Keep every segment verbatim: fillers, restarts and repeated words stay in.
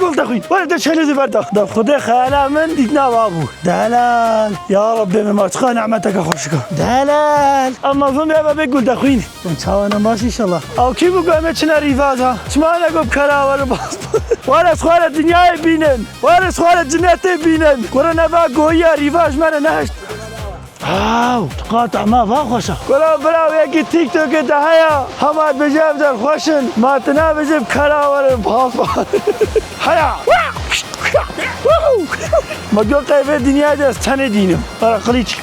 Gul dexwîn. Were de çenê zî berda. Da Xwedê xeyala min dîtina wa bû. Delal. Ya Rabbê min, ma çiqa nimeteke xweşik a. Delal. Ama vim ya bebê gul dexwîn. Çawa nemaş inşallah. Ew kî bû ku em ê çine rîvaza? Çima ne ku bi kera were bas? Were xwara dinyayê bînin. Were xwara cinetê bînin. Kure neva goyiya rîvaj me re nehişt. Aw, tu qat ema va xweş e. Kura bira, yekî TikTokê te heye, hema dibêje ev der xweş in, ma tu nabêje bi kera werin, bas bas. Heya. Ma got qey vê dinyayê de ez tenê dînim. Were qilîç.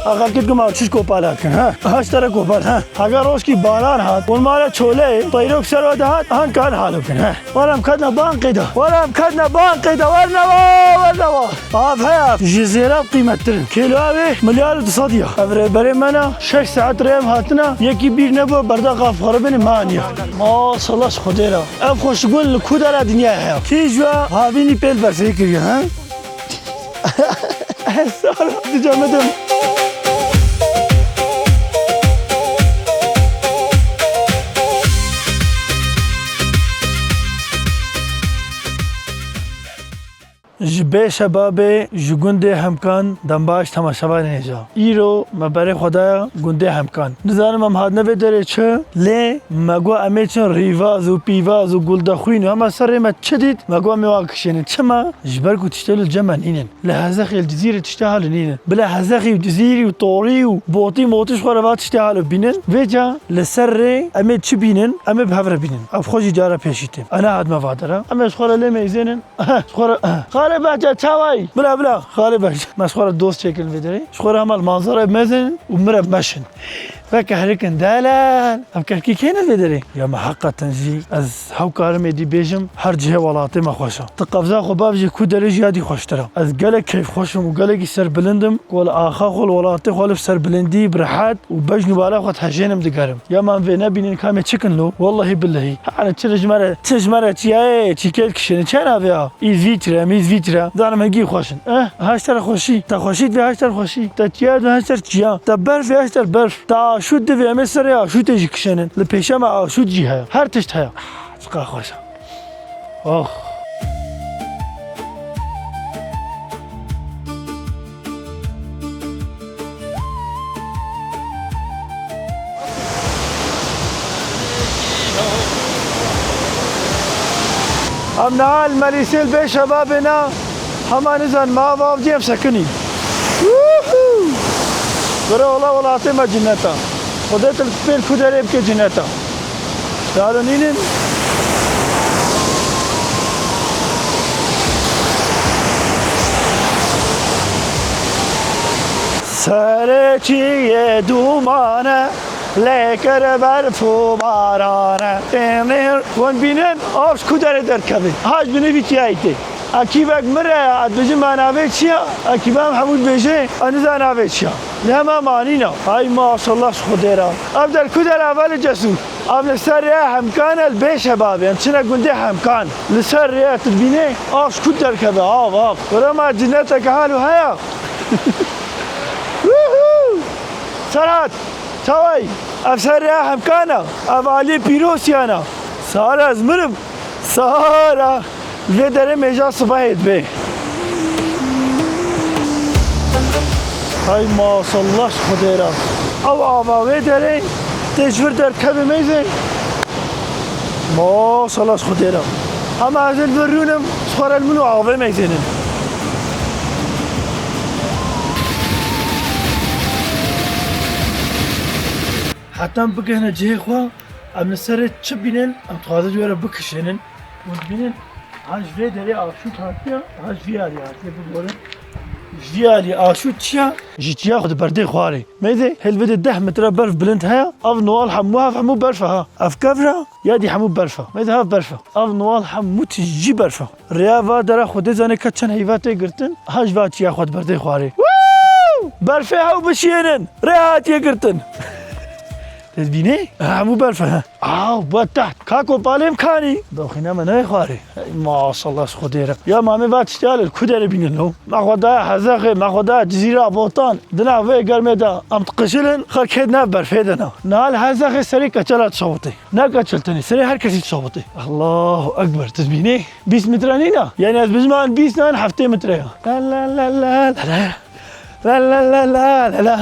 A xelkê dikim, ew çiş kopal hat kin, ha? Haş tere kopal, ha? Hega rojkî baran hat, hûn male çoleyê, teyrok ser we de hat, han kan halo kin, ha? Were em ketne ban qeyda. Were em ketne ban qeyda. Werne wa, werne wa. Av heye, ji zêra qîmettir in. Kêlo avê milyar û du sed ya. Ev rêberê me ne, şeş saet rê em hatine, yekî bîr nebû, berda qaf xeribinê me aniye. Maşallah ji Xwedê re. Ev xweşgul li ku dera dinyayê heye? Kî ji we havînî pêl bersê kiriye, he? Sara, dicemedim. Ji Bêşebabê, ji gundê Hemkan, dembaş temaşevanê hêja. Îro me berê xwe daye gundê Hemkan. Nizanim em hatine vê derê çi, lê me got em ê çin rîvaz û pîvaz û guldexwîn û hema serê me çi dît, me got em ê wan kişênin. Çima? Ji ber ku tiştê li cem me nînin. Li Hezexê, li Cizîrê tiştê halo nînin. Bila Hezexî û Cizîrî û Torî û Botî Motî ji xwe re va tiştê halo bînin. Vêca li ser rê em ê çi bînin? Em ê bi hev re bînin. Ev xwe jî cara pêşî tê. Ena hatime va dera. Em ê ji xwe re lê meyzênin. Ji xwe re, Xalê Behçe çawayî? Bila, bila, Xalê Behçe. Me ji xwe re dost çêkirin vê derê. Ji xwe re hema li manzarayê mezin û min re meşin. Veke herikin delal. Ev kevkî kê ne vê derê? Ya me heqeten jî ez hew karim êdî bêjim, her cihê welatê me xweş e. Tu qevza xwe bavêjî ku derê jî ya dî xweştir e. Ez gelek keyfxweş im û gelekî serbilind im ku li axa xwe, li welatê xwe li serbilindî, bi rehet û bejn û bala xwe dihejênim digerim. Ya me em vê nebînin ka em ê çi kin lo? Wellehî billehî. Hani çi li ji me re, çi ji me re çiyayê, çîkê dikişêne, çi navê ya? Îzvîçre, em Îzvîçre. Zanim hingî xweş in. Eh, haşter xweşî. Te xweşî divê haşter xweşî. Te çiya divê haşter çiya. Te berf vê haşter berf. Te aşût divê em ê serê aşûtê jî kişênin. Li pêşe me aşût jî heye. Her tişt heye. Ah, çiqa xweş e. Oh. Em niha li Merîsê li Bêşebabê ne, hema nizan me av avcî em sekinî. Wûhû! Bira wela welatê me cinnet e. Xwedê tu li pêl ku derê bike cinnet e. Daro nînin. Serê çiyê dûmane, lê kir berf û barane. Tênê, hûn bînin, av ji ku derê derkeve? Ha ji binê vî çiyayî tê. Ekîbek min re ya, ez dibêjim me navê çi ya? Ekîba em hemû dibêje, ez nizan navê çi ya. Lê hema manîna. Ay maşallah ji Xwedê re. Ev der ku der e Velê Cesûr? Ev li ser rêya Hemkan e, li Bêşebabê. Em çine gundê Hemkan. Li ser rêya tu dibînê, av ji ku derkeve, av, av. Were ma cinneteke halo heye. Wûhû! Serhat, çawayî? Ev ser rêya Hemkan e. Ev aliyê pîrosiyan e. Sara ez mirim. Sara. Vê derê mêja sibehê dibe. Hay maşallah ji Xwedê re. Ew ava wê derê tê ji vir derkeve meyzê. Maşallah ji Xwedê re. Ama ez ê li vir rûnim, ji xwe re li min û avê meyzênin. Heta em bigihine cihê xwe, em li ser rê çi bînin, em dixwazin ji wê re bikişênin. Hûn dibînin, ha ji vê derê aşût hatiye, ha ji vî alî hatiye, biborin. Ji vî alî aşût çi ya? Ji çiya xwe di berdê xwarê. Meyzê, hêl vê de deh metre berf bilind heye, ev nowal hemû, ev hemû berf e ha. Ev kevra, ya dî hemû berf e. Meyzê, hev berf e. Ev nowal hemû tişt jî berf e. Rêya va dera Xwedê zane ke çend heyva tê girtin, ha ji va çiya xwe di berdê xwarê. Wû! Berfê hew bişiyênin. Rê hatiye girtin. Ez bînê? Hemû berf e. Aw, bu teht. Ka kopalê em kanî. Doxîne me neyê xwarê. Ey, maşallah, ji Xwedê re. Ya mamê va tiştê hale, li ku derê bînin lo? Me xwe da Hezexê, me xwe da Cizîra Botan. Di nav vê germê de em diqijilin, xelk hêt nav berfê de ne. Niha li Hezexê serê keçela dişewitê. Ne keçel tenê, serê her kesî dişewitê. Allahu Ekber, tu dibînî? Bîst metre nîne? Yani ez bijim an bîst nan heftê metre ya. La la la la la la. La la la la la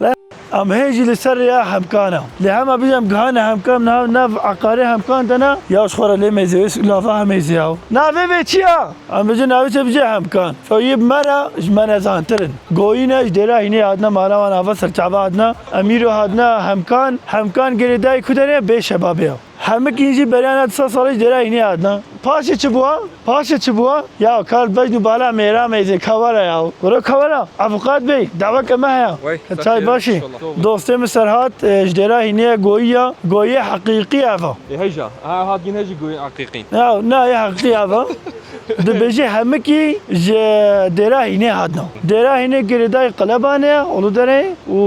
la. Em hê jî li ser rêya Hemkan e. Lê hema bijî em gihane Hemkan, nav, nav eqarê Hemkan de ne, ya ji xwe re lê mêze, wê lava hemêze ya. Navê vê çi ya? Em bijî navê çi bijî Hemkan. Ew yê bi me re, ji me nezantir in. Goyî ne, ji dêra hînê hatine, mala wan ava ser çava hatine. Em îro hatine Hemkan. Hemkan girêdayî ku derê? Bê şebabê ya. Hemikî jî beriya ne du sed salî ji dêra hînê hatine. Paşê çi bûa? Paşê çi bûa? Ya kar bejn û bala mêra meyzê kawara ya. Goro kawara. Avukat bey, daweke me heye. Wey, çay başî. Dostê min Serhat, e, ji dêra hînê goyî ya. Goyê heqîqî ev a. E, heyja. Ha, hat gîn hejî goyê heqîqî. Ya, na, yê heqîqî ev a. Dibêjê hemikî ji dêra hînê hatine. Dêra hînê girêdayî Qelebanê ye, Uluderê, û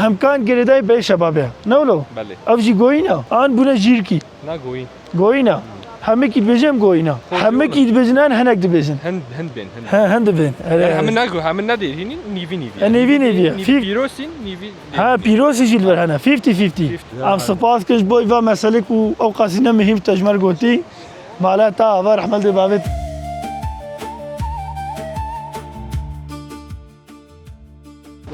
Hemkan girêdayî Bey Şebabê ye. Ne wilo? Belê. Ev jî goyîn e. An bûne jîrkî. Na goyîn. Goyîn e. Hemikî dibêjin goyîn e. Hemikî dibêjin an hinek dibêjin. Hin, hin bên, hin. He, hin dibên. Yani hemî ne go-, hemî ne dê, hînî nîvî nîvî. E, nîvî nîvî ye. Nîvî, fif- pîrosîn, nîvî, nîvî. Ha, pîrosî jî li vir hene. Fifty fifty. Fifty. Em spas kir ji bo va meselik û ew qasî ne muhîm te ji me re gotî. Mala te ava rehmet dê bavê.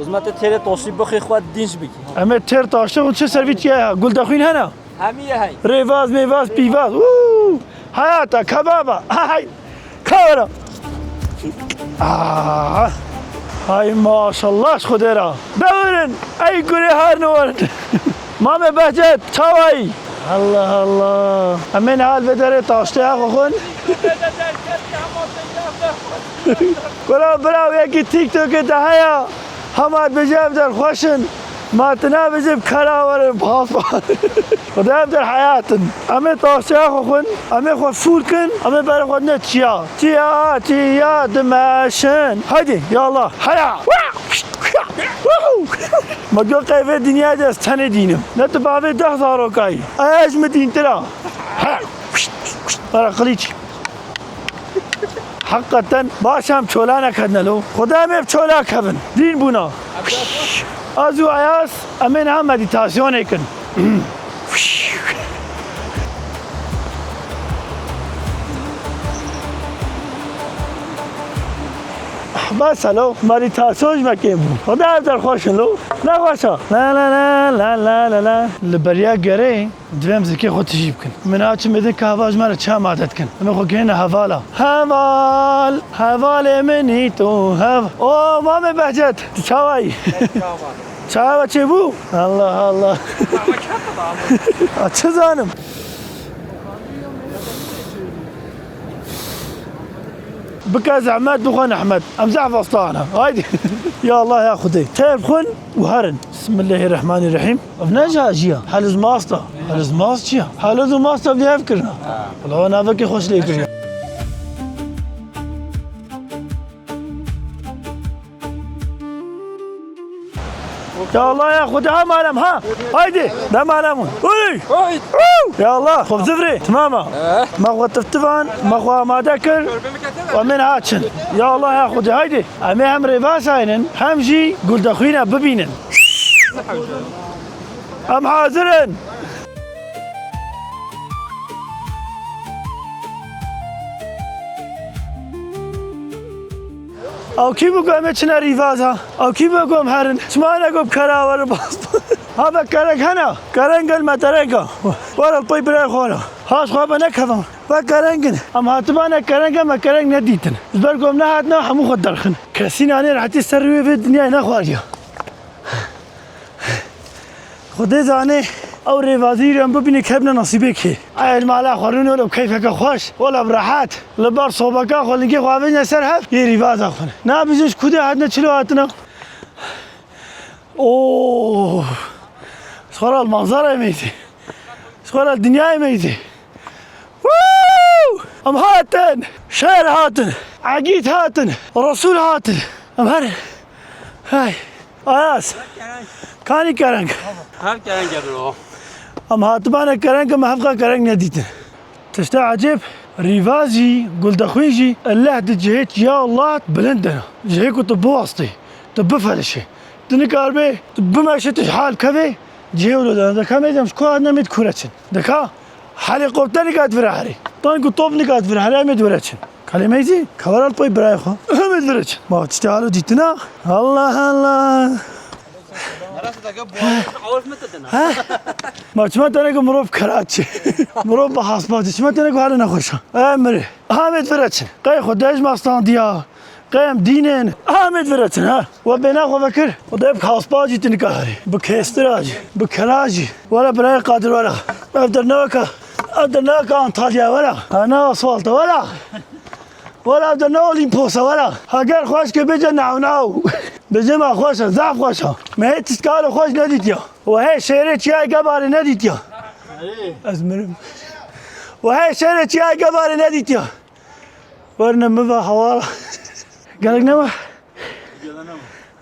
Xizmetê têrê taştî bixê xwe dinc bikî. Em ê têr taştî û çi servî çi ye? Guldexwîn hene? Hemî ye hey. Rêvaz, mêvaz, pîvaz. Uuu! Hayata, kebaba. Hay! Kawera. Ah! Hay maşallah ji Xwedê re. Dewirin. Ey gurê her niwerin. Mame Behcet, çawayî? Allah Allah. Em ê niha li vê derê taştê hev xwin. Kura bira, yekî TikTokê te heye. Hema dibêje ev der xweş in. Ma tu nabêjî bi kera werin, bas bas. Xwedê ev der heyat in. Em ê taştê hev xwin. Em ê xwe fûr kin. Em ê berê xwe dine çiya. Çiya, çiya dimeşin. Haydi, ya Allah. Heya. Me got qey vê dinyayê de ez tenê dînim. Ne tu bavê deh zarokayî. Ay, ez ji min dîntir a. He. Ara qilîç. Heqeten baş em çola neketine lo. Xwedê em ê bi çola kevin. Dîn bûna. Ez û Ayaz em ê niha medîtasyonê kin. Bes e lo, medîtasyon ji me kêm bû. Xwedê ev der xweş in lo. Ne xweş e? La la la la la la la. Li beriya gerê divê em zikê xwe tijî bikin. Min a çi mêdin kahva ji me re çi amade dikin. Em ê xwe gihîne hevala. Heval, hevalê min î tu hev-, O, Mamê Behcet, tu çawa yî? Çawa çêbû? Allah Allah. A, çi zanim? Bike zehmet, bixwe nehmet. Em zehf astana. Haydi. Ya Allah ya Xwedê. Têr bixwin û herin. Bismillahirrahmanirrahim. Ev ne cajiya? Heliz masta. Heliz mast çi ya? Heliz û masta vê ev kirina. Wala navekê xweş lê kiriye. Ya Allah ya Xwedê, ha malem ha. Haydi, ne malem. Uy! Uy! Ya Allah, xwe zivrê. Tamam ha. Eh. Ma xwe tiftivan, ma xwe amade kir. Wa min ha çin. Ya Allah ya Xwedê, haydi. Em ê hem rêvas aynin, hem jî guldexwîne bibînin. Em hazir in. Ew kî bû ku em ê çine rîvaza? Ew kî bû ku em herin? Çima ne ku bi kera werin bas? Ha, ve kerek hene. Kereng gel me tereka. Were li pey birayê xwe re. Ha, ji xwe be nekevin. Ve kereng in. Em hatibane kereng, em kereng nedîtin. Ji ber ku em nehatine hemû xwe derxin. Kesî nanê rehetî ser rûyê vê dinyayê nexwariye. Xwedê zane ew rêvazî em bibîne kevne nasîbê kê. Ay el mala xwe rûne wele bi keyfeke xweş, wele bi rehet. Li ber sobeka xwe lingê xwe avêjne ser hev, yê rîvaza xwe ne. Nabêjin ji kudê hatine çilo hatine. Oo! Ji xwe re li manzara meyzê. Ji xwe re li dinyayê meyzê. Woo! Em hatin. Şer hatin. Egîd hatin. Resul hatin. Em her. Hey. Ayaz. Kanî kereng. Her kereng e bro. Em hatibane kereng, em hevqa kereng nedîtin. Tişta ecêb, rîvaz jî, guldexwîn jî, elleh di cihê çiya û lat bilind de ne. Cihê ku tu biwastî, tu bifelişî. Tu nikaribê, tu bimeşî, tu ji hal kevê, cihê wilo de ne. Deka mêzem ji ku hatine, mêd kure çin. Deka helikopter nikat vire herê. Tank û top nikat vire herê, mêd wire çin. Kalê meyzî, kawera li pey birayê xwe. Mêd wire çin. Ma tiştê halo dîtina. Allah Allah. Ha? Ma çima tene ku mirov keraçî? Mirov bi hespa çi? Çima tene ku hale nexweşa? E mirê. Amêd vire çi? Qey xwe dej ma standiya. Qey em dînin. Amêd vire çi, ha? We bêna xwe vekir. Xwedê bi hespa jî tu nikare. Bi kêstira jî. Bi kera jî. Were birayê Qadir were. Ev derneweka. Ev derneweka Antalya were. Ana asfalta were. Were ev dernew Olimposa were. Heger xweş ke bêje naw naw. Bêje me xweş e, zaf xweş e. Me hê tiştkalo xweş nedîtiya. We hê şêrê çiyayê Gebarê nedîtiya. Ez mirim. We hê şêrê çiyayê Gebarê nedîtiya. Werne min ve hawala. Gelek ne var?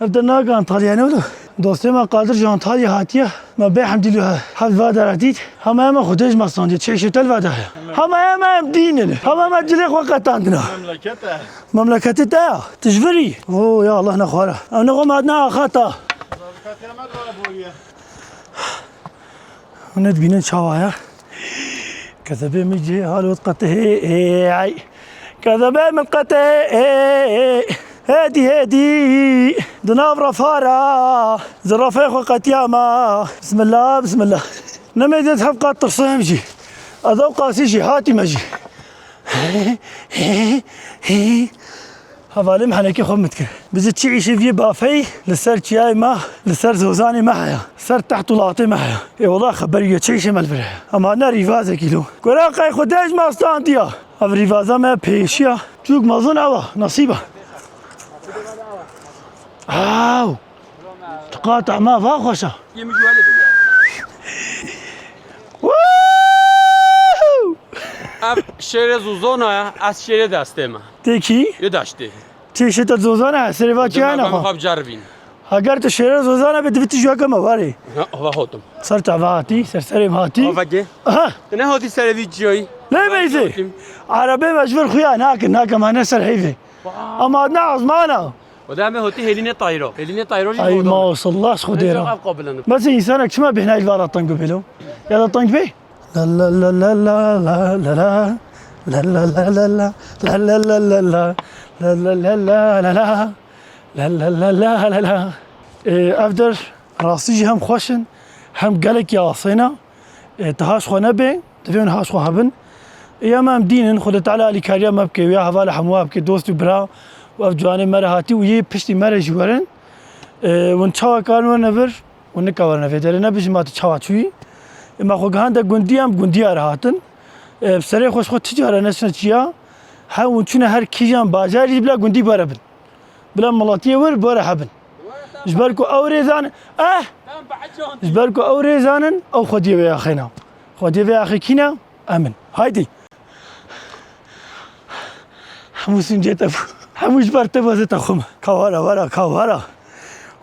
Ev de naka Antalya ne oldu? Dostê me Qadir ji Antalya hatiye. Me bê hemdî li hev va dera dît. Hema hema Xwedê ji me standiye. Çeşê tel va de heye. Hema hema em dînin. Hema hema cilê xwe qetandina. Memleket e. Memleketê te ya. Tu ji vir î. Oo ya Allah nexwara. Em ne xwe me hatine axata. Hûn ê dibînin çawa ye? Kezebê min cihê halot qetihê, ey. Kezebê min qetihê, ey. Hêdî, hêdî. Di nav refa ra. Zirafê xwe qetiya me. Bismillah, bismillah. Nemê dê hev qat tirsem jî. Ez ew qasî jî hatîme jî. Hevalê min henekê xwe min dikir. Bizi çi îşê vî bafeyî li ser çiyayê me, li ser zozanê me heye, ser teht û latê me heye. Ê wela xeber ye çi îşê me li vir heye. Em hatine rîvazekî lo. Gora qey Xwedê ji me standiya. Ev rîvaza me pêşiya. Çûk mezin ew e, nesîb e. Aw! Çiqas tehma va xweş e. Yê min ji welê bigre. Woohoo! Ev şêrê zozana ye, ez şêrê destê me. Tê kî? Yê deştê. Çê şê te zozana, serê va çi hene xwe? Xwe biceribîn. Heger tu şêrê zozana be, divê tu ji weke me warê. Ha, va hotim. Ser te va hatî, ser serê me hatî. Ava ge. Aha. Tu ne hatî serê vî çiyayî? Lê meyzê. Erebê me ji vir xuya nakin, nakin, me ne ser heyvê. Wow. Em hatine ezmana. O da me hotî hêlînê tayro. Hêlînê tayro jî. Ay maşallah, Xwedê ra. Ev qabilan. Mesela însanek çima bêhna îl vala teng bêlo? Ya da teng bê? La la la la la la la la. La la la la la. La la la la la. La la la la la la. La la la la la la. Ee, ev der rastî jî hem xweş in, hem gelekî asayî ne. E, tu haş xwe nebê, divê hûn haş xwe hebin. Ê, em, em dîn in, Xwedê Teala alîkariya me bike, ya hevala hemû bike, dost û bira û ev ciwanê me re hatî û yê piştî me re jî werin. E, hûn çawa karin werine vir, hûn nika werine vê derê, nebêjin ma tu çawa çûyî. Ê, me xwe gihande gundî, em gundiya re hatin. E, bi serê xwe ji xwe ti cara neçine çiya. He, hûn çûne her kîjan bajarî jî bila gundî were bin. Bila miletiyê wir bi were hebin. Ji ber ku ew rê zanin, eh! Ji ber ku ew rê zanin, ew xwediyê vê axê ne. Xwediyê vê axê kî ne? Em in. Haydî. Hemû sincê te bû. Hemû ji ber te bezê te xwe me. Ka were, were, ka were.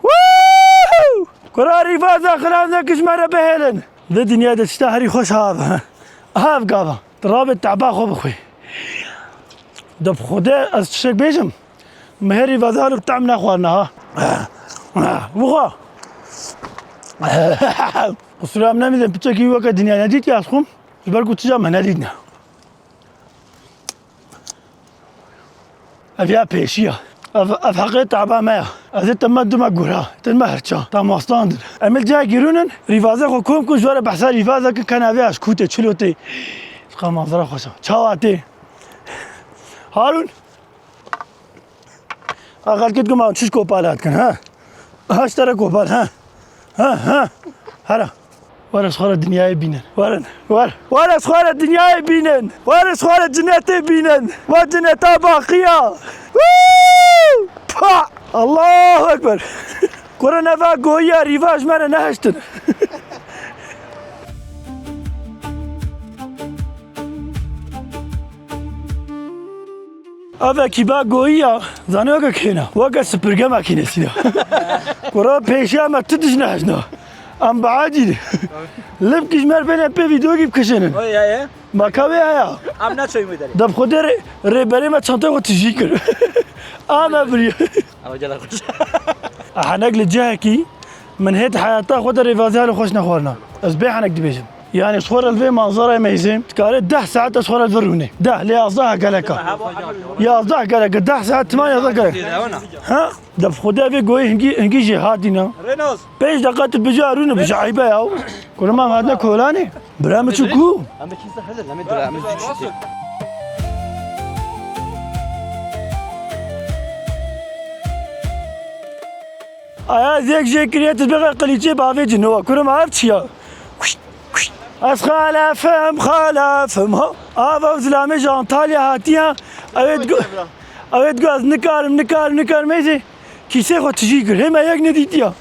Woohoo! Kura rîvaza xirazek ji me re bihêlin. Vê dinyayê de tişta herî xweş ha ev e. Ha ev gava. Tu rabê teba xwe bixwî. De bi Xwedê ez tiştek bêjim. Miherî vezar û tehm nexwarina ha. Buxa. Qusûra min nemîzin piçekî weke dinya nedîtiye ez xwim. Ji ber ku tija me nedîtine. Ev ya pêşiya. Ev, ev heqê taba me ya. Ez ê te me dime gura. Te me herça. Te mastandin. Em ê cihekî rûnin. Rîvazê xwe kom ku ji were behsa rîvazeke kenavê aşkûtê, çilotê. Çiqa manzara xweş e. Çawa tê? Harûn. Ha, xelkê dikim, çiş kopal hat kin, ha? Ha, ji te re kopal, ha? Ha, ha. Hera. Were ji xwe re dinyayê bînin. Werin. Wer. Were ji xwe re dinyayê bînin. Were ji xwe re cinetê bînin. Wa cineta baqiya. Woo! Pa! Allahu Ekber. Kure neva goyiya rîva ji me re nehiştin. Ev ekîba goyî ya, zanî weke kêna, weke sipirge makînesî ya. Kura pêşiya me tu dijne hejna. Em bi acîl. Lip kî ji me re bêne pê vîdeo kî bikişênin. Oy, ya, ya. Maka wê haya. Em naçoyî wê derê. Deb xwe dê rê-, rêberê me çanteyê xwe tijî kir. Ame biriye. Ama gel arkadaş. Henek li cihekî min hêt heyata xwe de rêvaziya li xweş nexwarina. Ez bê henek dibêjim. Yani ji xwe re li vê manzarayê meyzê, dikare deh saet ez xwe re li vir rûnê. Deh, lê yazdeh gelek e. Yazdeh gelek e, deh saet timan yazdeh gelek. Ha? Deb xwe de vê goyê hingî, hingî jê hatîne. Pênc deqa tu bijî rûne, bijî eybe ya. Kurê me em hatine kolanê. Bira min çû ku? Em bi kîsa hele, em ê dira, em ê zû çû. Aya zêk jê kiriye, tu bêxe qilîçê bavê cin, wa kurê me ev çi ya? Kuşt, kuşt. Ez xelefim, xelefim, ha. Ava zilamê ji Antalya hatiye. Evet, gu-, evet, gu-, ez nikarim, nikarim, nikarim, neyse. Kîsê xwe tijî kir, hê me yek nedîtiya.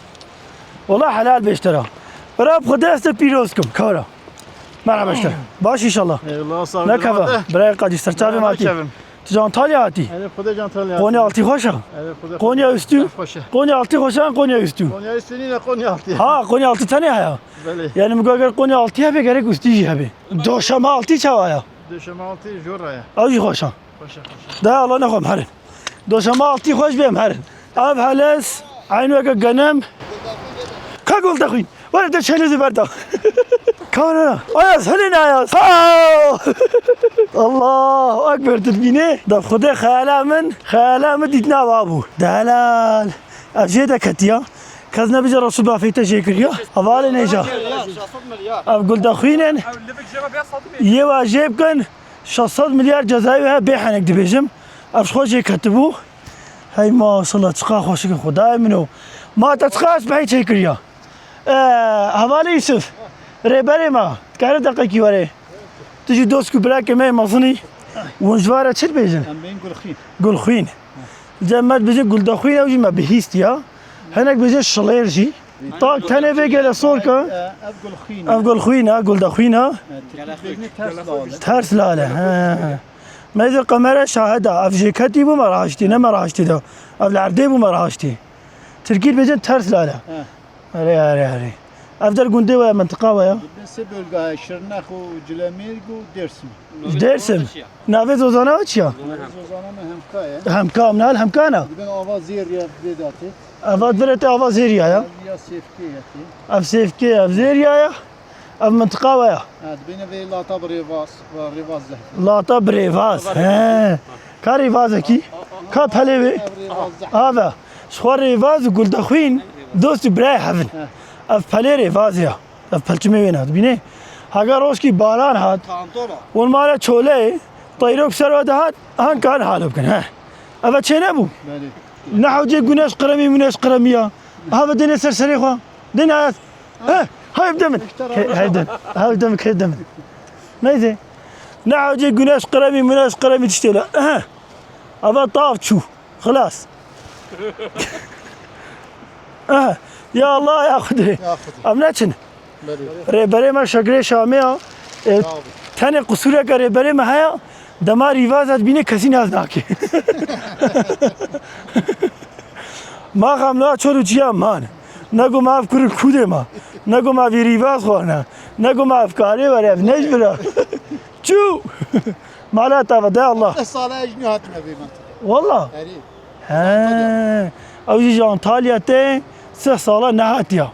Wela helal bêj te ra. Bira bi Xwedê ez te pîroz kim, kara. Merhaba işte. Baş inşallah. Eyvallah, sağ ol. Ne keva? Birayê qadî, serçavê me hatî. Kevim. Tu ji Antalya hatî? Evet, Xwedê ji Antalya. Konya altî xweş e? Evet, Xwedê. Konya üstü? Xweş e. Konya altî xweş e, Konya üstü? Konya üstü nîne, Konya altî. Ha, Konya altî tenê heye. Belê. Yani min got eger Konya altî hebe, gerek üstü jî hebe. Doşeme altî çawa ya? Doşeme altî jor e. Ew jî xweş e. Xweş e, xweş e. Da Allah nexwem herin. Doşeme altî xweş bê em herin. Ev helez, eyn weke genem. Ka gul dexwîn. Were te çelê zî berda. Kara. Ayaz, helin Ayaz. Ha! Allahu Ekber, tu dibînê. Da Xwedê xeyala min, xeyala min dîtina wa bû. Delal. Ev jê de ketiya. Kes nebije Resul bafê te jê kiriya. Hevalê nêja. Ev gul dexwînin. Yê wa jê bikin. Şeş sed milyar cezayê wê hebe, bê henek dibêjim. Ev ji xwe jê ketibû. Hey maşallah, çiqa xweşik e Xwedayê min o. Ma te çiqa esbehî çêkiriya. Ee, hevalê Yusuf, rêberê me, dikare deqekî were. Tu jî dost ku birakê me yê mezin î. Hûn ji vare çi dibêjin? Em bên Gulxwîn. Gulxwîn. Cem me dibêjin Guldexwîn, ew jî me bihîstiya. Hinek bêjin Şilêr jî. Tak tenê vê gele sor ke. Ev Gulxwîn e. Ev Gulxwîn e, Guldexwîn e. Tirkî dibêjin Ters Lale. Ters Lale, he. Meyzê qemere şahida. Ev jêketî bû me raştî, ne me raştî de. Ev li erdê bû me raştî. Tirkî dibêjin Ters Lale. He. Erê, erê, erê. Ev der gundê we ye, mintiqa we ye? Dibin sê bölge ye, Şirnex û Cilemêrg û Dêrsim. Dêrsim. Navê zozana we çi ya? Navê zozana me Hemka ye. Hemka, em nal Hemka ne? Dibin ava Zêriya vê datê. Ava direte ava Zêriya ya? Ev ya Sêfkê ye tê. Ev Sêfkê, ev Zêriya ya? Ev mintiqa we ya? Ha, dibêne vê Lata Birêvaz, va Rêvaz zehf. Lata Birêvaz, he. Ka rêvazekî? Ka pelê wê? Ev Rêvaz zehf. Ava. Ji xwe rêvaz û guldexwîn dost û birayê hev in. He. Ev pelê rêvazê ya. Ev pelçimê wê ne, dibînê? Hega rojkî baran hat. Tantona. Wan mare çoleyê, teyrok ser we dihat, han kan halo bikin, he. Ev çê nebû? Belê. Ne hewcê güneş kremi, müneş kremi ya. Aha ve dene ser serê xwe. Dene hayat. He, hayır demin. He, hayır demin. Hayır demin, hayır demin. Neyse. Ne hewcê güneş kremi, müneş kremi tiştê la. Aha. Ava tav çû. Xilas. Eh, ya Allah, ya Xwedê. Ya Xwedê. Em neçin. Belê. Rêberê me Şegrê Şamê ya. E, Sağ ol. Tenê qisûreke rêberê me heye, dema rîvaza dibîne kesî nas nake. Ma xam la çor û çiya man. Ne go ma ev kuril kûdê ma. Ne go ma vî rîvaz xwarne. Ne go ma ev karê were, ev ne ji vira. Çû! Mala tava de Allah. Deh sala ez nû hatime vê mentiqê. Walla? Erê. He. Ew jî ji Antalya tê, sih sala nehatiya.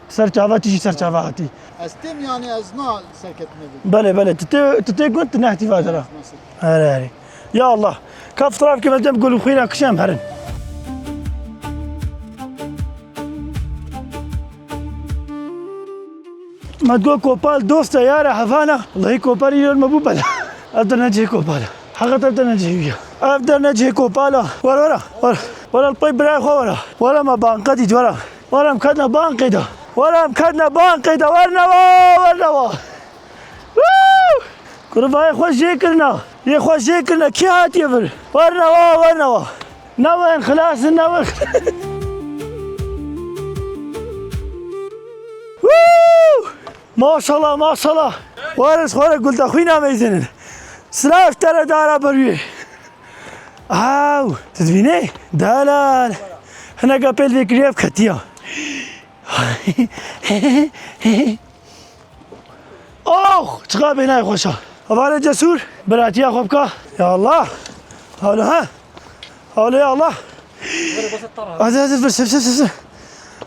Ser çava, tu jî ser çava hatî. Ez têm, yani ez na serketime vê. Belê, belê. Tu tê, tu tê gund, tu nehatî vajera. Nasıl? Erê, erê. Ya Allah. Ka fotoğraf ke me dem gul xwîna kişem herin. Me digot Kopal dost e, yar e, heval e. Wellahî Kopal îro me bû bela. Ev der ne cihê Kopal e. Heqet ev der ne cihê wî ye. Ev der ne cihê Kopal e. Were, were, were. Were li pey birayê xwe were. Were me banqe dît, were. Were em ketine banqê de. Were em ketine banqê de. Werne wa, werne wa. Woo! Kurvayê xwe jê kirina. Yê xwe jê kirine, kî hatiye vir? Werne wa, werne wa. Newên xilas in, newên xilas. Woo! Maşallah, maşallah. Waris xwe re gulda xwîna meyzênin. Silav tere dara beruyê. Aw, tu dibînî? Delal. Hineka pêl vê kiriye, ev ketiya. Oh, çiqa bêhnayê xweş a. Hevalê Cesûr, biratiya xwe bika. Ya Allah. Halo, ha? Halo, ya Allah. Hadi, hadi, vir, vir, vir, vir.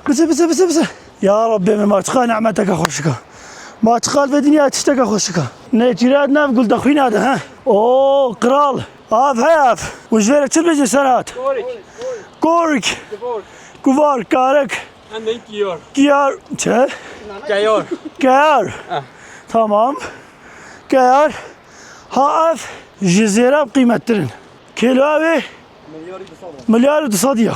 Bize, bize, bize, bize. Ya Rabbê min, ma çiqa nimeteke xweşik a. Ma çiqa li vê dinyayê tişteke xweşik a. Nêçîra di nav guldexwîna de, ha? Oo, kral. Av he av. Û ji vê re çi dibêjin Serhat? Korik. Korik. Kuvar, karik. And then kiyar. Kiyar. Çi? Keyar. Keyar. Ah. Tamam. Keyar. Ha ev ji zêra qîmettir in. Kêlo ev ê? Milyar û du sed ya.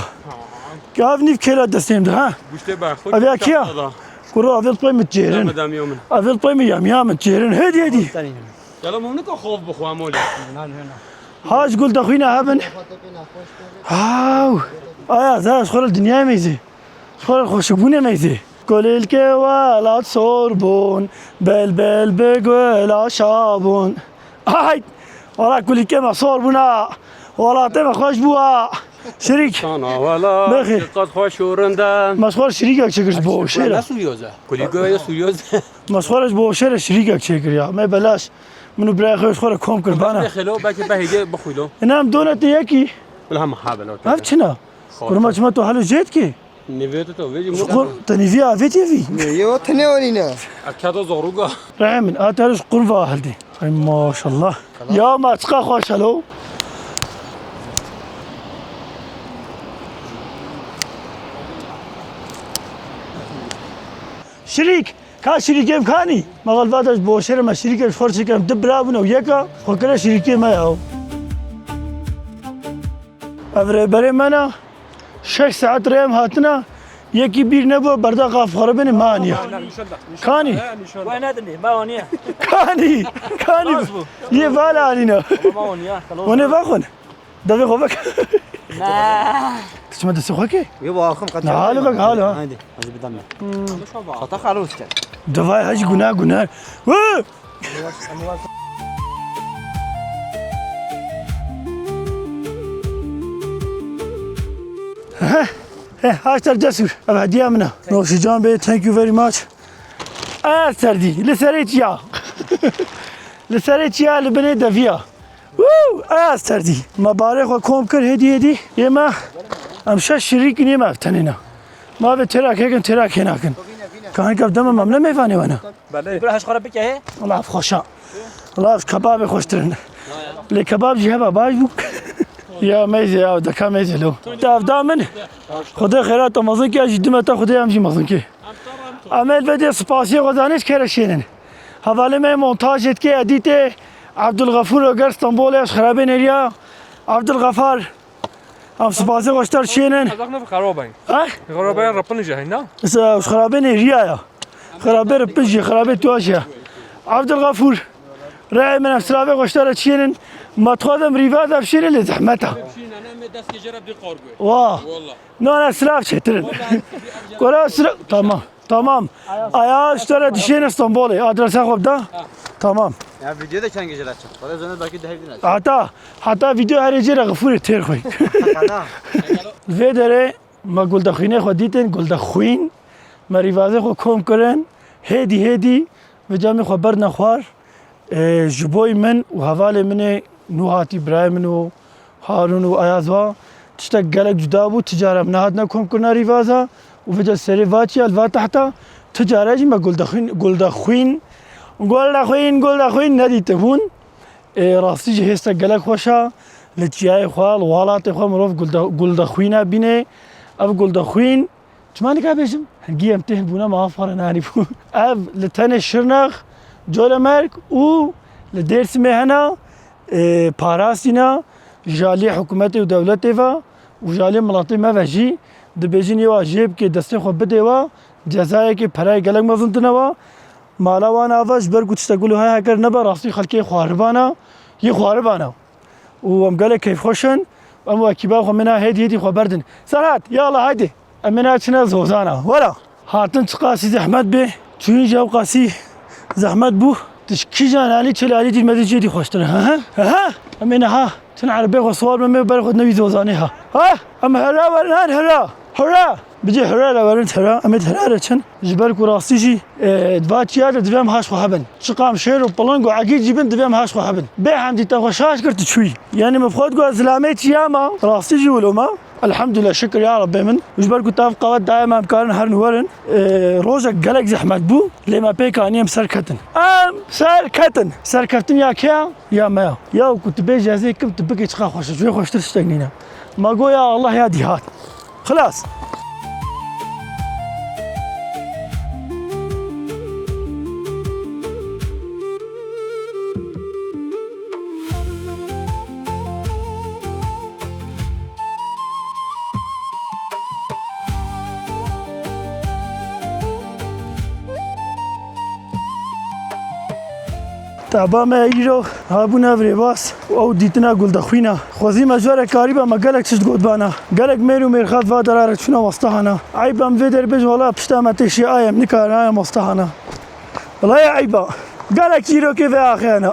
Ev nîv kêla destê min de, ha? Guştê berxwe. Ev ya kî ya? Kuro, ev ê pey min çêrin. Ev ê pey min yamiya min çêrin. Hêdî, hêdî. Gelo mumnika xov bixwe molê. Ha ji guldexwîna hebin. Haw. Aya, zara ji xwe re dinyayê meyzê. Ji xwe re xweşikbûnê meyzê. Kulîlkê welat sor bûn, bel bel bi gula şa bûn. Ay! Wala kulîlkê me sor bûn ha. Welatê me xweş bû ha. Şirîk. Sana wela, Bexê. Qet xweş û rind e. Me ji xwe re şirîkek çêkir ji bo şêre. Ne Suryoz e? Kulîlkê ye Suryoz. Me ji xwe re ji bo şêre şirîkek çêkir ya. Me belaş. Min û birayê xwe ji xwe re kom kir bana. Bexê lo, belkî behê bixwîlo. Ina em donetê yekî. Bila hem ha belo. Ev çi ne? Kurma çima tu helo jêt ki? Nivê tu to vêjî. Ji xwe te nîvî avêtiye vî. Nê, yê o tenê onîne. Ekado zoruga. Rehê min, a te ji qurva hildî. Ay maşallah. Ya ma çiqa xweş helo. Şirîk, ka şirîkê kanî. Me xelva de ji bo şerê me şirîkê ji xwe re çêkirin. Du bira bûne û yeka xwe kire şirîkê me ya. Ev rêberê me ne. Şeş saet rê em hatine, yekî bîr nebû, berda qaf xeribênê me aniye. Kanî? Wê nedinê, me aniye. Kanî? Kanî? Yê vala anîne. Ama me aniye, xelos. Hûn ê vexwin. Devê xwe vek. Ne. Tu çima destê xwe kê? Yê, bu axim qet. Ne, halo vek, halo, ha. Haydi, hadi bir damla. Xata xelos kir. Devay hacî guna guna. Wı! Heh, heh, haşter Cesur. Ev hediya min e. Noşican bê, thank you very much. Aya serdî, li serê çiya. Li serê çiya, li binê deviya. Woo! Aya serdî. Me barê xwe kom kir, hêdî hêdî. Yê me, em şeş şirîk in, yê me ev tenê ne. Ma vê têra kêkin, têra kê nakin. Ka hinek ev dema me ne mêvanê we ne. Belê. Bira hej xwe re bike he. Wala ev xweş a. Wala ev kebabê xweştir in. Lê kebab jî heba baş bû. Ya meyzê ya, deka meyzê lo. Te ev da min. Xwedê xêra te mezin ke, jî dime te Xwedê em jî mezin ke. Em ê li vê dê spasiyê xwe zanê ji kere şênin. Hevalê me montajê dike, edîtê Abdulgafur Oger Stenbolê, ez xirabê nêriya. Abdulgafar. Em spasê xwe ji te re şênin. Qazak ne xerab in. Ha? Xerab in, ripin jî heyna. Xerabê nêriya ya. Xerabê ripin jî, xerabê tuwa jî ya. Abdulgafur. Rê min em silavê xwe ji te re çênin. Me dixwazim rîva de şênin lê zehmet e. Wa. Wallah. Nana silav çêtir in. Kora silav, tamam. Tamam. Aya ji te re dişêne Stenbolê. Adresa xwe bida. Tamam. Ya video de çend gece açık. Para üzerine belki de hepsini açık. Hata, hata video herê cê re xifûrê têr xwe. Kana. Vê derê me guldexwînê xwe dîtin, guldexwîn. Me rîvazê xwe kom kirin. Hêdî hêdî vê camê xwe berdine xwar. Ê, ji boy min û hevalê min ê nû hatî birayê min û Harûn û Ayaz wa tiştek gelek cuda bû. Ti cara em nehatine komkirina rîvaza û vêca serê va çiya li va tehta ti cara jî me guldexwîn, guldexwîn, guldexwîn, guldexwîn nedîtibûn. Ê, rastî jî hêstek gelek xweş a. Li çiyayê xwe, li welatê xwe mirov gulde-, guldexwîna bîne. Ev guldexwîn Çima nika bêjim? Hingî em têh bûne, ma ev xwe re nanî bû. Ev li tenê Şirnex, Colemêrg û li Dêrsimê hene, e, parastîna ji aliyê hikûmetê û dewletê ve û ji aliyê miletê me ve jî dibêjin yê wa jê bike, destê xwe bidê we, cezayekê perayê gelek mezin tine we. Mala wan ava ji ber ku tiştek wilo heye heger nebe rastî xelkê xwaribana, yê xwaribana. Û em gelek keyfxweş in. Em û ekîba xwe mena hêdî hêdî xwe berdin. Serhat, yala haydi. Em mena çine zozana. Wela. Hatin çiqasî zehmet bê. Çûyîn jî ewqasî zehmet bû. Tişkîjan alî çil alî dîr me dî cêdî xweştir e. He he. He he. Em ê niha çin erebê xwe siwar bim ê ber xwe newî zozanê ha. Ha? Em hera werin her hera. Hera. Bicê hera re werin hera. Em ê hera re çin. Ji ber ku rastî jî, e, di va çiya de divê em haş xwe hebin. Çiqam şêr û piling û egîd jî bin divê em haş xwe hebin. Bê hemdî te xwe şaş kir tu çûyî. Yanî min xwe digot zilamê çiya ma. Rastî jî wilo ma. Elhamdülillah, şikir ya Rabbê min. Ji ber ku te ev qewet daye me, em karin herin werin. Ee, rojek gelek zehmet bû, lê me pêk anî em ser ketin. Em ser ketin. Serkeftin ya kê ya? Ya me ya. Ya ku tu bêjî ez ê kim, tu bikî çiqa xweş e. Ji wê xweştir tiştek nîne. Me got ya Allah ya dîhat. Xilas. Taba me îro hebûna bi rêbaz û ew dîtina guldexwîna. Xwezî me ji we re karîba me gelek tişt gotbana. Gelek mêr û mêrxas va dera re çûna westehana. Eyb em vê der bêjin wela pişta me têşiya ayem nikarin ayem westehana. Wela ya eyba. Gelek çîrokê vê axê hene.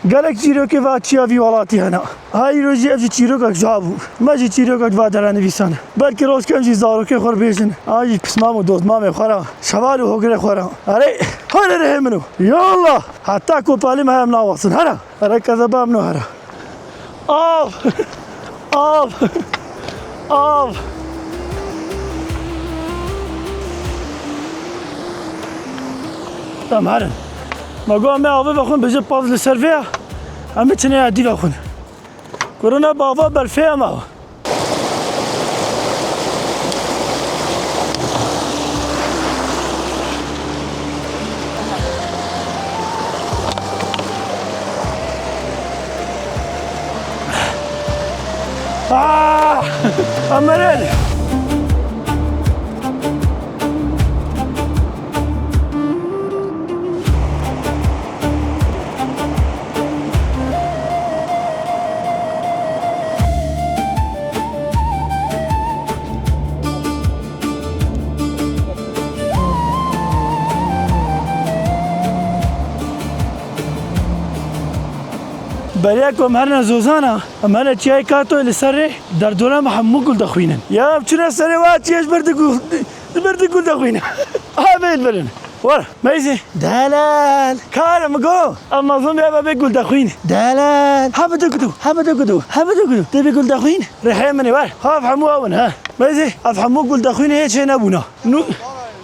Gelek çîrokê va çiya vî welatî hene. Ha îro jî ev jî çîrokek ji ha bû. Me jî çîrokek va dera nivîsane. Belkî roj kem jî zarokê xwe bêjin. A jî pismam û dozmamê xwe re. Şeval û hogirê xwe re. Erê, hale rihê min o. Ya Allah! Heta kopalî me em nawasin. Here. Here kezeba min o here. Av! Av! Av! Em herin. Me got em ê avê vexwin, bêje paz li ser vê ya. Em ê çinê ya dî vexwin. Kuruna bava berfê em ava. Ah! Amerel! Beriya ku em herine Zozana, em herine çiyayê Katoyê li ser rê, derdora me hemû gul dexwînin. Ya em çûne serê wa çiyê ji ber di gul, ji ber di gul dexwînin. Aha bê li birin. Were, meyzê. Delal. Kare mi go. Em mezlûm ya bebê gul dexwîn. Delal. Hebe de gudu, hebe de gudu, hebe de gudu. Tê bê gul dexwîn. Rihê min ê wer. Hav hemû ew in, ha. Meyzê, ev hemû gul dexwîn hê çê nebûna. Nû,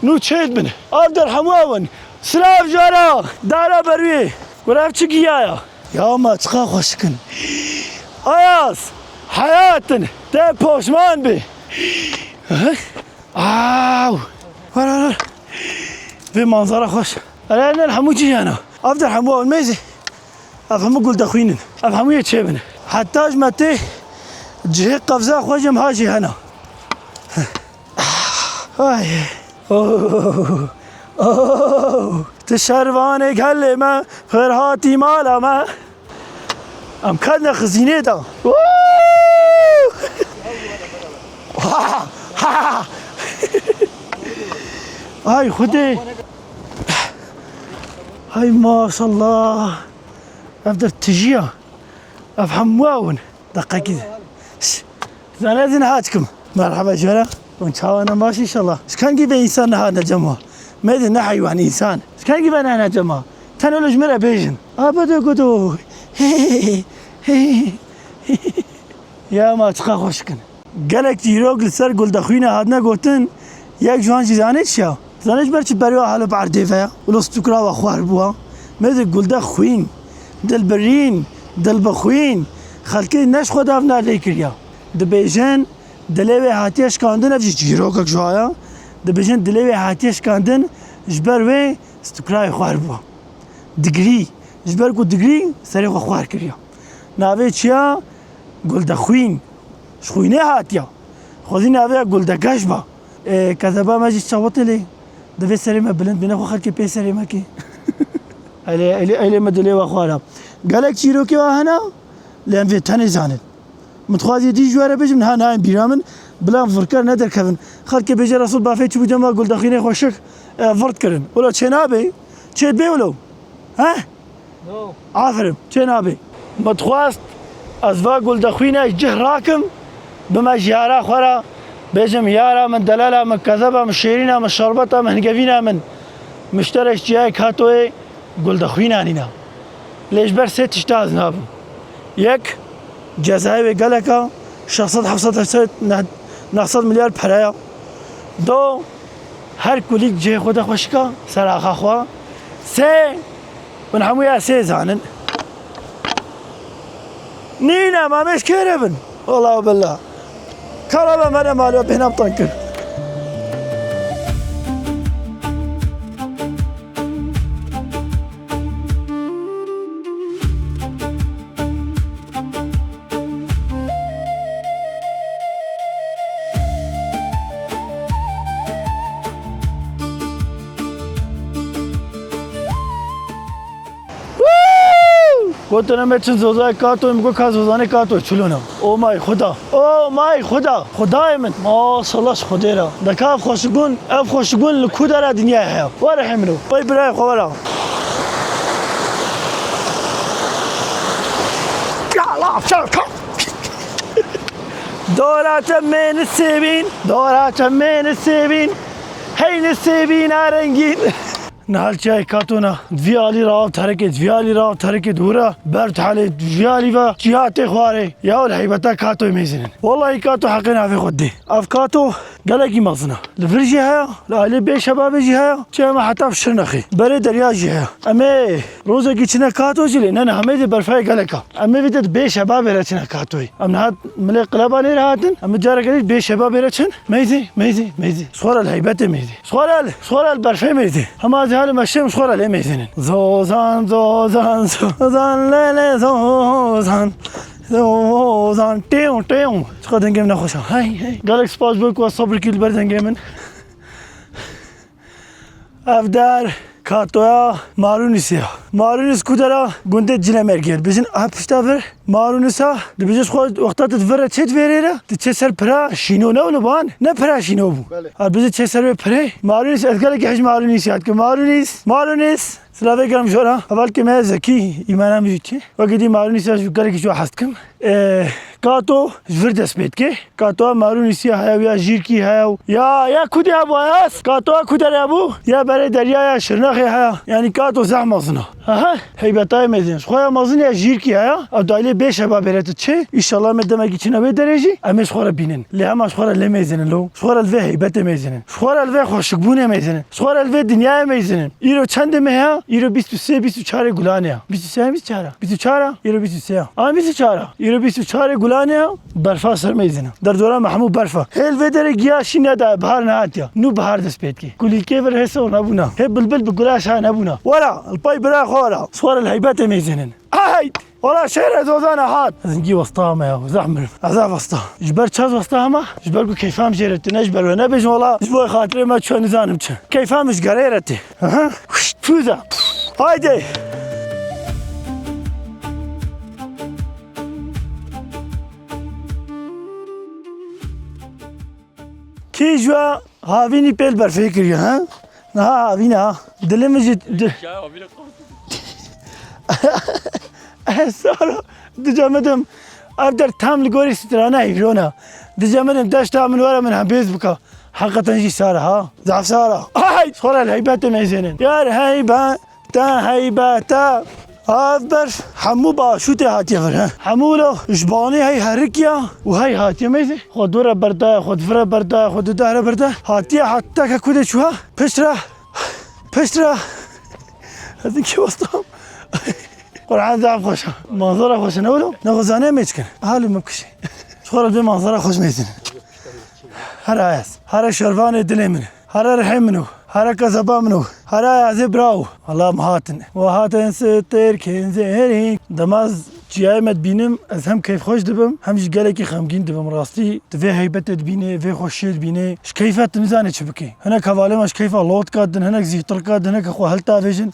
nû çê dibin. Ev der hemû ew in. Silav jara. Dara berwê. Gure ev çi giya ya? Ya ma çiqa xweşik in. Ayaz. Heyat in. Te poşman bê. Aw! Were, were, were. Vê manzara xweş. Erê, ne hemû cî hene. Ev der hemû ew meyzê. Ev hemû gul dexwînin. Ev hemû yê çêbin. Heta ji me tê cihê qevza xwe jî em ha jî hene. Ay. Oh. Oh. Tu şervanê gelê me, xêr hatî mala me. Em ketine xizînê de. Ay Xwedê. Ay maşallah. Ev der tijiya. Ev hemû ew in. Deqekî. Şş. Zane ez ê niha çikim. Merheba ji we re. Hûn çawa ne, baş înşallah. Ji kengî ve însan niha ne cema. Me de ne heywan, însan. Ji kengî ve ne ne cema. Tenê li ji me re bêjin. Abedo gudo. Ya ma çiqa xweşik in. Gelek çîrok li ser guldexwîne hatine gotin. Yek ji wan jî zanê çi ya? Zanê ji ber çi beriya halo bi erdê ve ya? Wilo stûkra we xwar bûa. Me de gulde xwîn, dilbirîn, dilbixwîn. Xelkê ne ji xwe dav nerdê kiriya. Dibêjin, dilê wê hatiye şikandin, ev jî çîrokek ji wa ya. Dibêjin, dilê wê hatiye şikandin, ji ber wê stûkra wê xwar bûa. Digirî, ji ber ku digirî serê xwe xwar kiriya. Navê çi ya? Guldexwîn. Ji xwînê hatiya. Xwezî navê ya guldegeş ba. Ê, kezeba me jî çawitê lê. Divê serê me bilind bîne xwe xelkê pê serê me kê. Eylê, eylê, eylê me dilê we xwara. Gelek çîrokê wa hene, lê em vê tenê zanin. Min dixwazî dî ji we re bêjim, niha nayên bîra min, bila em virker ne derkevin. Xelkê bêje Resul bafê çi bû dema guldexwînê xweşik, e, virt kirin. Wilo çê nabe, çê dibê wilo. He? Aferin, çê nabê. Me dixwest ez va guldexwîna cih rakim, bime ji yara xwe re, bêjim yara min, delala min, kezeba min, şêrîna min, şerbeta min, hingevîna min. Mişterek çiyayê Katoyê guldexwîna nîna. Lê ji ber sê tişta ez nabim. Yek, cezayê wê geleka, şeş sed, heft sed, heşt sed, neh-, neh sed milyar pereya. Do, her kulîk cihê xwe de xweşika, ser axa xwe. Sê, hûn hemûya sê zanin. Nîne, ma mêj kê re bin? Wela billah. Kara be mere malê bêhna tan kir. Gotin em ê çin zozayê Kato, min got ka zozanê Kato çilona. O may Xuda. O may Xuda. Xudayê min. Maşallah ji Xwedê re. De ka ev xweşibûn, ev xweşibûn li ku dera dinyayê heye. Were hemro. Pey birayê xwe were. Ya la, çal, çal. Dora çemê nisêbîn, dora çemê nisêbîn, hey nisêbîna rengîn. Niha li çiyayê Katona, di vî alî re av terikê, di vî alî re av terikê, dûre ber dihelê, di vî alî ve çiya tê xwarê. Ya li heybeta Katoyê mêzinin. Wellahî Kato heqê navê xwe dê. Ev Kato gelekî mezin e. Li vir jî heye, li alî bê şebabê jî heye. Çi hema heta bi Şirnexê. Berê derya jî heye. Em ê rojekî çine Kato jî lê ne niha mêzê berfayê gelek e. Em ê vî de di bê şebabê re çine Katoyê. Em niha milê qileba nê re hatin. Em ê careke dî bê şebabê re çin. Mêzê, mêzê, mêzê. Ji xwe re li heybetê mêzê. Ji xwe re li, ji xwe re li berfê mêzê. Hema ez hali meşêm ji xwe re lê mêzênin. Zozan, zozan, zozan, lê lê zozan. Zozan, têw, têw. Çiqas dengê min nexweş e. Hey, hey. Gelek spas bo ku we sebir kir li ber dengê min. Ev der Katoya Marûnisê ya. Marûnis ku dera gundê Cilemêrgê. Dibêjin ev pişta vir Marûnis a. Dibêjin ji xwe wexta tu di vir re çê divê rê re. Tu çê ser pira şîno ne wilo ban? Ne pira şîno bû. Belê. Ha, dibêjin çê ser wê pirê. Marûnis, ez gelekî hej Marûnis yad kim. Marûnis, Marûnis. Silavê germ jora. Hevalkê me Zekî, îmana min jî çi. Wekî dî Marûnis ya ji gelekî ji we hez dikim. Ee, Kato ji vir dest pê dike. Katoya Marûnîsî heye û ya Jîrkî heye û ya, ya kudê hebû Ayas? Katoya ku derê hebû? Ya berê deryaya Şirnexê heye. Yanî Kato zehf mezin e. Aha, heybetayê mezin. Ji xwe ya mezin ya Jîrkî heye. Ew daylê bê şebabê re tu çi? Îşallah me demekî çine wê derê jî. Em ê ji xwe re bînin. Lê hema ji xwe re lê mêzinin lo. Ji xwe re li vê heybetê mêzinin. Ji xwe re li vê xweşikbûnê mêzinin. Ji xwe re li vê dinyayê mêzinin. Îro çendê me heye? Îro bîst û sê, bîst û çarê Gulanê ya. Bîst û sê, bîst û çar a. Bîst û çar a, îro bîst û sê ya. Ama bîst û çar a, îro bîst û çarê Gulanê ya. Berfa ser mêzin e. Derdora me hemû berf e. Hê li vê derê giya şîn nedaye, bihar nehatiye. Nû bihar dest pê dike. Kulîlkê vir hê sor nebûna. Hê bilbil bi gula şa nebûna. Wera, li pey bira xwe wera. Ji xwe re li heybetê mêzinin. Ahayt! Wela şêrê zozana hat. Ez hingî westa me ya, zehf mirim. Ez zehf westa. Ji ber çi ez westa hema? Ji ber ku keyfa min jê re tune, ji ber we nebêjin wela. Ji bo xatirê me çi nizanim çi. Keyfa min ji gerê re tê. Aha. Huşt, füze. Haydi. Kî ji we havînî pêl berfê kiriye, ha? Niha havîn e, ha. Dilê min jî di-, Sara, dice min dim, ev der tam li gorî strana heyvron e. Dice min dim, deşta min were min hembêz bike. Heqeten jî sar e, ha. Zaf sar e. Ay, xora li heybetê mêzênin. Yar heybe. Te heybete. Ev berf hemû başûtê hatiye vir, he. Hemû lo ji banê hey herikiya û hey hatiye mêzê. Xwe dû re berdaye, xwe di vir re berdaye, xwe di deh re berdaye. Hatiye heta ke ku de çû ha? Pişt re, pişt re. Ez ki westam. Qur'an zaf xweş e. Manzara xweş e, ne wilo? Ne xwe zanê mêçkin. Halê me bikişê. Ji xwe re bê manzara xweş mêzin. Here Ayaz. Here şervanê dilê min. Here rihê min o. Here kezeba min o. Here Ayazê bira o. Wela em hatin. We hatin stêrkên zêrî. Dema ez çiyayê me dibînim, ez hem keyfxweş dibim, hem jî gelekî xemgîn dibim. Rastî, tu vê heybetê dibînê, vê xweşiyê dibînê. Ji keyfa tu nizanê çi bikê. Hinek hevalê me ji keyfa lotka didin, hinek zîtirka didin, hinek xwe hiltavêjin,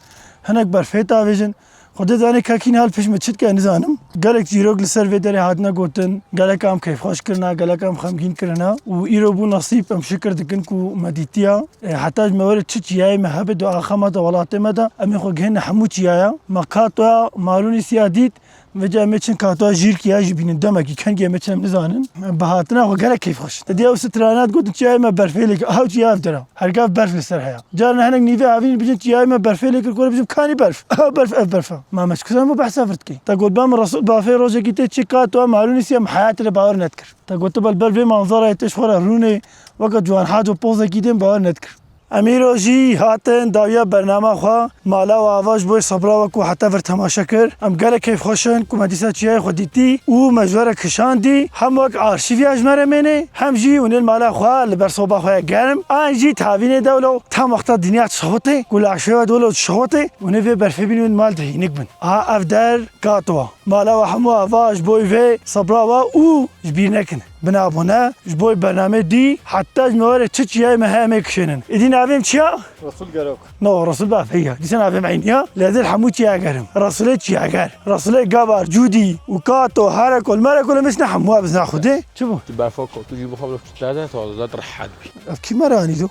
hinek berfê tavêjin. Xwedê zanê ka kî niha li pêş me çi dike, nizanim. Gelek çîrok li ser vê derê hatine gotin, gelek em keyfxweş kirine, gelek em xemgîn kirine û îro bû nesîb, em şikir dikin ku me dîtiye. E, heta ji me were çi çiyayê me hebe di axama de welatê me de, em ê xwe gihîne hemû çiyaya. Me Katoya Marûnîsî ya dît, vêca em ê çin Katoya Jîrkî ya jî bînin, demekî kengî em ê çin em nizanin. Em bi hatina xwe gelek keyfxweş in. Te diya wisa stranat gotin çiyayê me berfê lê kir, ew çiya ev dera. Her gav berf li ser heye. Carna hinek nîvê havîn bijin çiyayê me berfê lê kir, ku bijim kanî berf. Ew berf, ev berf e. Ma me çi kuzan bu behsa vir dikey. Te got, "Bem Resul bafê rojekî tê çi Katoya Marûnîsî ya, em heyatê lê bawer nedikir." Te got, "Bel ber vê manzarayê tê ji xwe re rûnê weke Ciwan Haco pozekî dê em bawer nedikir." Em îro jî hatin dawiya bernama xwe, mala we ava ji bo sebra we ku heta vir temaşe kir. Em gelek keyfxweş in ku me dîsa çiyayê xwe dîtî û me ji we re kişandî. Hem wek arşîv ya ji me re mêne, hem jî hûn ê li mala xwe li ber soba xwe ya germ, an jî di havînê de wilo tam wexta dinya dişixwitê, ku laşê we de wilo dişixwitê, hûn ê vê berfê bînin û mal de hînik bin. Aha ev der Katoya. Mala we hemû ava ji bo vê sebra we û ji bîr nekin. Binabûne ji bo bernamê dî, heta ji me were çi çiyayê me heye em ê kişênin. Êdî navê min çi ya? Resul Gerok. No, Resul bafê ya. Dîsa navê min eynî ya. Lê ez ê li hemû çiya gerim. Resulê çiyager. Resulê Gabar, Cûdî û Kato, Herekol, Merekol, em ê çine hemû bizna Xwedê. Çi bû? Tu berfa ko, tu jî bixwe bi kütlerde, tu zat rehet bî. Ev kî me re anî do?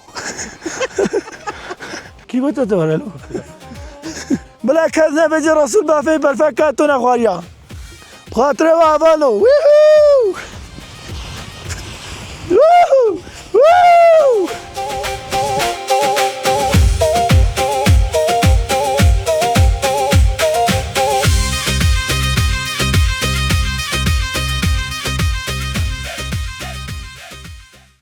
Kî got te were lo? Bila kes nebêje Resul bafê berfa Kato nexwariya. Bi xatirê we ava lo.